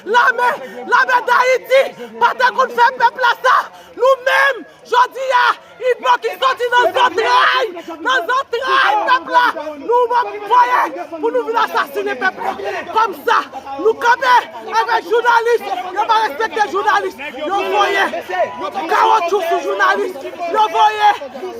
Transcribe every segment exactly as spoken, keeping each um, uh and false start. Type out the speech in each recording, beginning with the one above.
Lame, lame Dayiti pa te konn fè pèp la sa. Nou menm, jodi a, Idmo ki soti nan zantray, nan zantray pèp la, nou voye pou nou vin asasinen pèp la. Kòmsa, nou kanpe avèk jounalis, yo pa respekte jounalis, yo voye kawotchou sou jounalis, yo voye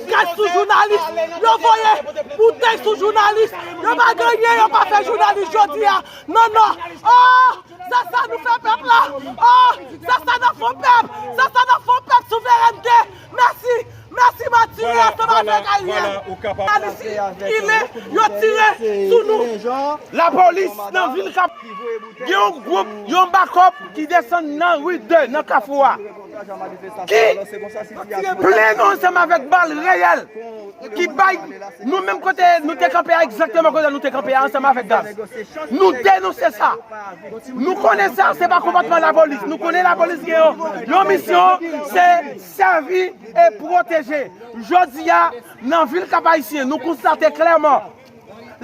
gaz sou jounalis, yo voye boutèy sou jounalis, yo pa genyen, yo pa fè jounalis jodi a. Non, non. Oh! Sa sa nou fè pèp la. Oh! Sa sa n ap fè pèp. Sa sa n ap fè pèp souverènte. Mèsi. Mèsi Mathurin ansanm avèk Ariel. Jounalis ilen yo tire sou nou. Lapolis nan vil Kap gen yon gwoup, yon bakòp ki desann nan ri de, nan kafou a. Ki plen nou ansanm avèk bal reyèl. Ki bay nou menm kote nou te kanpe a, egzakteman kote nou te kanpe a ansanm avèk gaz. Nou denonse sa. Nou konnen sa, se pa konpòtman lapolis. Nou konnen lapolis gen yon, yon misyon, se sèvi e pwoteje. Jodi a, nan vil Kap Ayisyen, nou konstate klèman,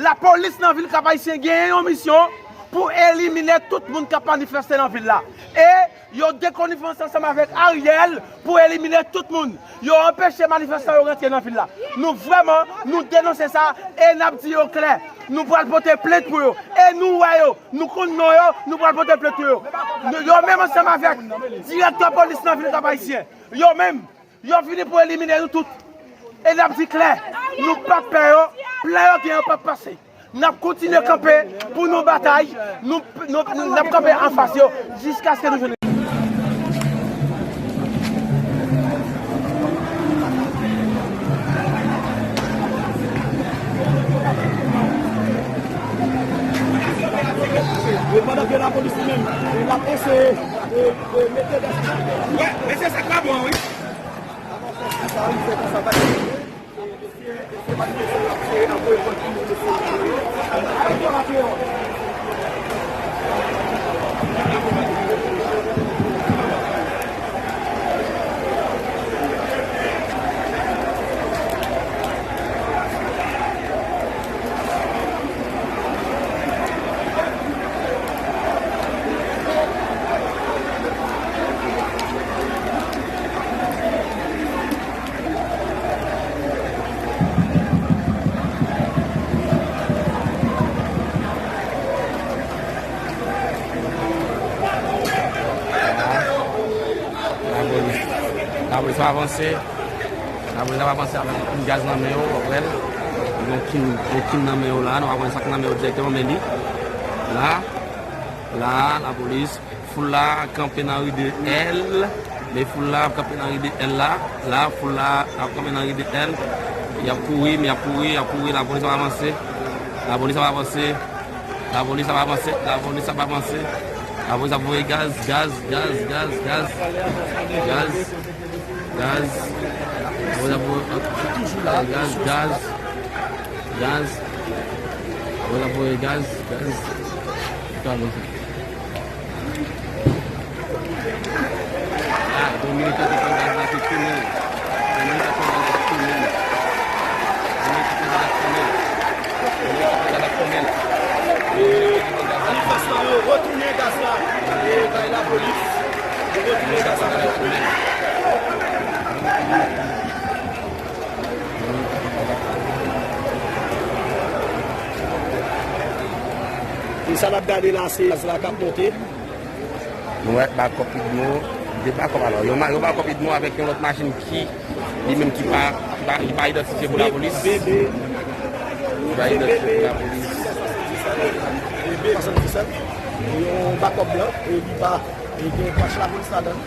lapolis nan vil Kap Ayisyen genyen yon misyon pou elimine tout moun k ap manifeste nan vil la. E yo dekonivans ansanm avèk Ariel pou elimine tout moun. Yo anpeche manifestan yo rantre nan vil la. Nou vrèman, nou denonse sa e n ap di yo klè. Nou pral pote plent pou yo. E nou wè yo, nou konn non yo, nou pral pote plent pou yo. Nou, yo menm ansanm avèk direktè polis nan vil Kap Ayisyen, yo menm, yo vini pou elimine nou tout. E n ap di klè, nou p ap pè yo, plan yo gen an p ap pase. N ap kontinye kanpe pou nou batay, nou, nou, nou, n ap kanpe anfas yo jiskaske nou jwenn. Pandan ke lapolis li menm, l ap eseye, e, e, mete gaz. Wè, mesye, sa k pa bon, wi. Lapolis, lapolis ap avanse. Lapolis ap avanse avèk yon kin gaz nan men yo, w ap wè l. Yon kin, yon kin nan men yo la, nou pa konnen sa k nan men yo dirèkteman, men li la, la, lapolis. Foul la kanpe nan ri de L. Men foul la ap kanpe nan ri de L la. La, foul la ap kanpe nan ri de L. Y ap kouri, men y ap kouri, y ap kouri. Lapolis ap avanse. Lapolis ap avanse. Lapolis ap avanse. Lapolis ap avanse. Lapolis ap voye gaz, gaz, gaz, gaz, gaz. Gaz. Gaz. Lapolis ap voye gaz, gaz. Gaz. Lapolis ap voye gaz, gaz. Gaz. Ah, bon, militan te pran gaz la, te tounen. Bon, militan pran gaz la, te tounen. Bon, militan pran gaz la, te tounen. Bon, militan pran gaz la, te tounen. Manifestan yo retounen gaz la, e bay lapolis. Yo retounen gaz la, bay lapolis. E sa n ap gade la, se gaz la k ap monte. Nou wè bakòp Idmo, de bakòp alò. Yon ma-, yon bakòp Idmo avèk yon lòt machin ki, li menm ki pa, ki pa, ki pa idantifye pou lapolis. Ki pa idantifye pou lapolis. Yon bakòp blan, e li pa, e gen pach lapolis ladan l.